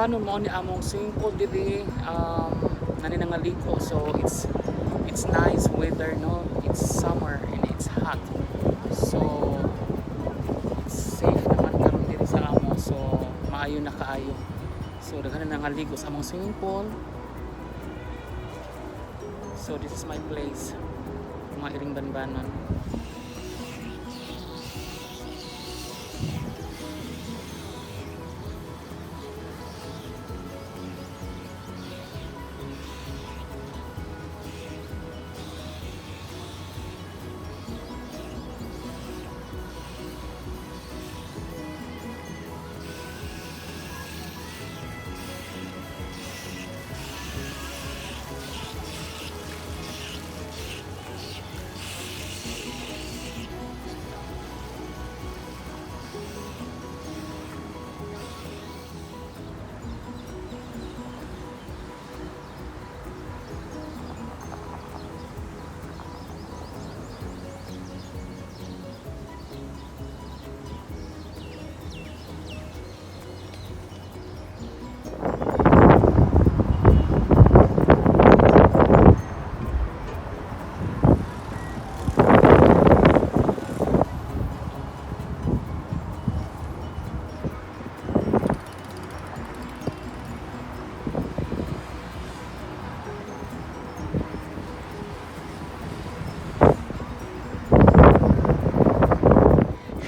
banbanon, mao ni among swimming pool diri, nani nangaligo. So it's nice weather, no? It's summer and it's hot. So it's safe naman karon diri sa amo. So maayo na kaayo. So daghan na nangaligo sa among swimming pool. So this is my place, mga iring banbanon.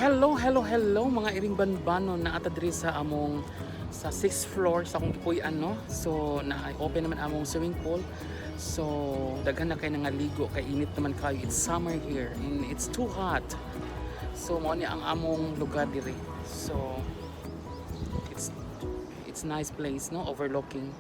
Hello, hello, hello, mga iring banbanon, naa ta diri sa among sa 6th floor sa akong gipuy-an, no. So na open naman among swimming pool. So daghan na kay nangaligo kay init naman kayo. It's summer here and it's too hot. So mao ni ang among lugar diri. So it's nice place, no, overlooking.